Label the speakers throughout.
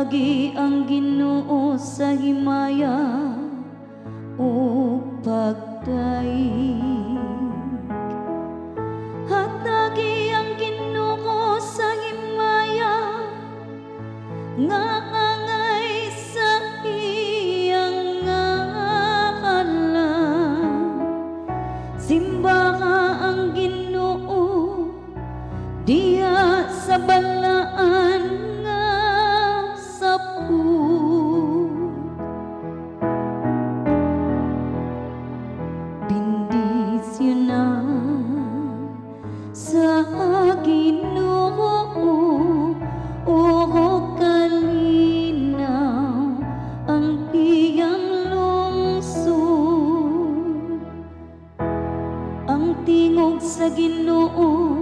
Speaker 1: Hatagi ang Ginoo sa himaya ug pagdayeg. Hatagi ang Ginoo sa himaya nga angay sa iyang ngalan. Simbaka ang Ginoo diha sa balaan nga saput. Bendisyonan sa Ginoo ug kalinaw ang iyang lungsod. Ang tingog sa Ginoo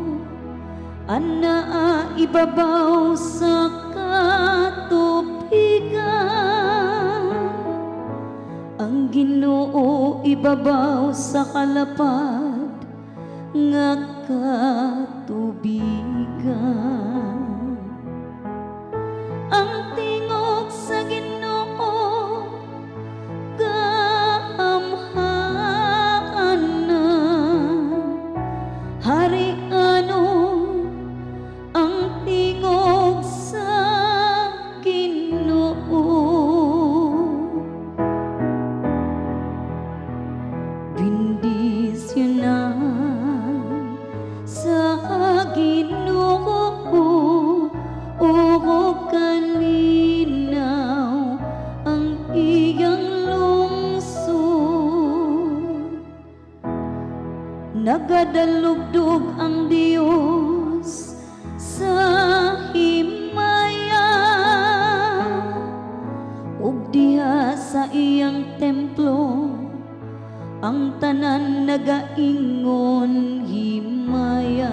Speaker 1: anaa ibabaw sa katubigan. Ang Ginoo ibabaw sa kalapad nga katubigan. Ang tingog sa Ginoo kaamhanan. Harianon ang tingog sa Ginoo. Bendisyonan sa Ginoo ug kalinaw ang iyang lungsod. Nagadalugdog ang Dios sa himaya ug diha sa iyang templo ang tanan nagaingon, "Himaya."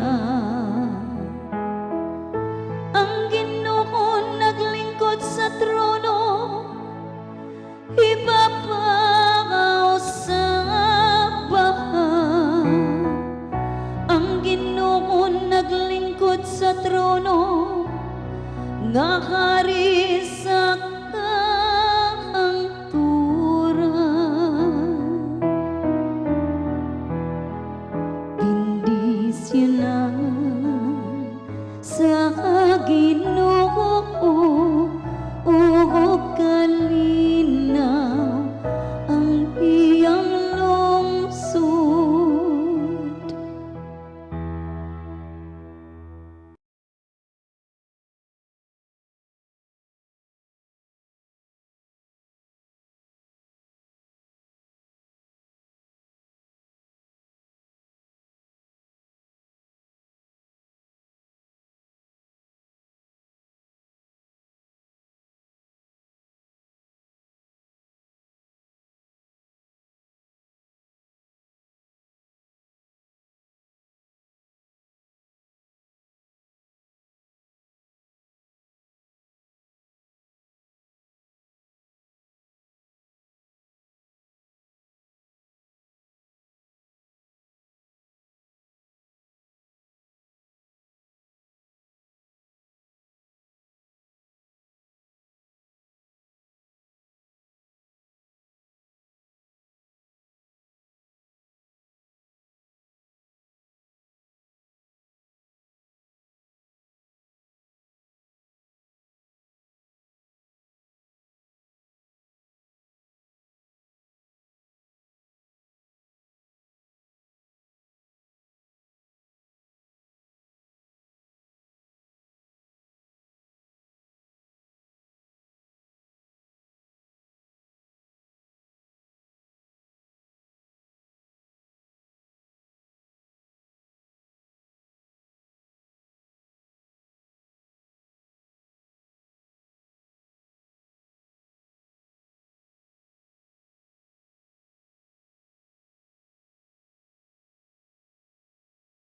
Speaker 1: Ang Ginoo naglingkod sa trono ibabaw sa baha. Ang Ginoo naglingkod sa trono nga hari sa